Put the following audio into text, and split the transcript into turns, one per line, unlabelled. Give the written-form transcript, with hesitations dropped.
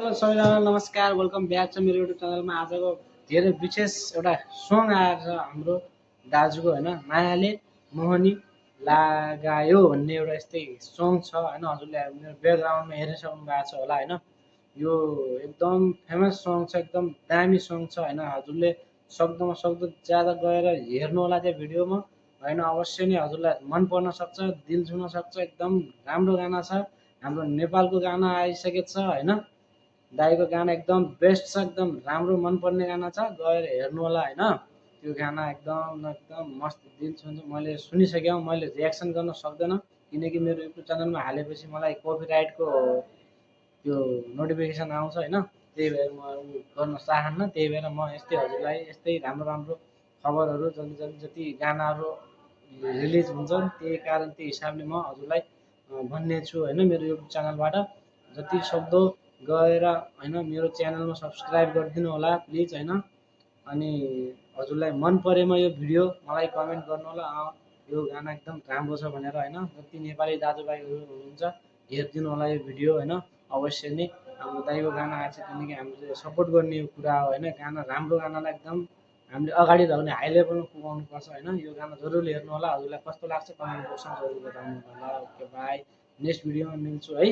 सबैजनालाई नमस्कार, welcome back छ मेरो युट्युब च्यानलमा। आजको धेरै विशेष एउटा सङ आएर हाम्रो दाजुको होइन मायाले मोहनी लगायो भन्ने एउटा यस्तै सङ छ होइन। हजुरले मेरो ब्याकग्राउन्डमा हेर्न सक्नु भएको छ होला होइन। यो एकदम फेमस सङ छ, एकदम दामी सङ छ होइन। हजुरले सक्दोमा सक्दो ज्यादा गएर हेर्नु होला त्यो भिडियोमा होइन। अवश्य नै हजुरलाई मन पर्न सक्छ, दिल छुन सक्छ। एकदम राम्रो गाना छ, हाम्रो नेपालको गाना आइसकेको छ होइन। दाईको गाना एकदम बेस्ट छ, एकदम राम्रो मनपर्ने गाना छ, गएर हेर्नु होला होइन। त्यो गाना एकदम एकदम मस्त दिल छुन्छ। मैले सुनिसकेँ, मैले रियाक्सन गर्न सक्दैन किनकि मेरो युट्युब च्यानलमा हालेपछि मलाई कपिराइटको त्यो नोटिफिकेसन आउँछ होइन। त्यही भएर म गर्न चाहन्न। त्यही भएर म यस्तै हजुरलाई यस्तै राम्रो राम्रो खबरहरू जल्दी जल्दी जति गानाहरू रिलिज हुन्छन् त्यही कारण त्यही हिसाबले म हजुरलाई भन्ने छु होइन। मेरो युट्युब च्यानलबाट जति सक्दो गएर होइन मेरो च्यानलमा सब्सक्राइब गरिदिनु होला प्लिज होइन। अनि हजुरलाई मन परेमा यो भिडियो मलाई कमेन्ट गर्नु होला, यो गाना एकदम राम्रो छ भनेर होइन। जति नेपाली दाजुभाइहरू हुनुहुन्छ हेरिदिनु होला यो भिडियो होइन। अवश्य नै हाम्रो दाइको गाना आएको छ किनकि हामीले सपोर्ट गर्ने यो कुरा हो होइन। गाना राम्रो गानालाई एकदम हामीले अगाडि लगाउने हाई लेभलमा पुगाउनु पर्छ होइन। यो गाना जरुर हेर्नु होला। हजुरलाई कस्तो लाग्छ कमेन्ट बक्समा जरुर बताउनु होला। ओके बाई, नेक्स्ट भिडियोमा मिल्छु है।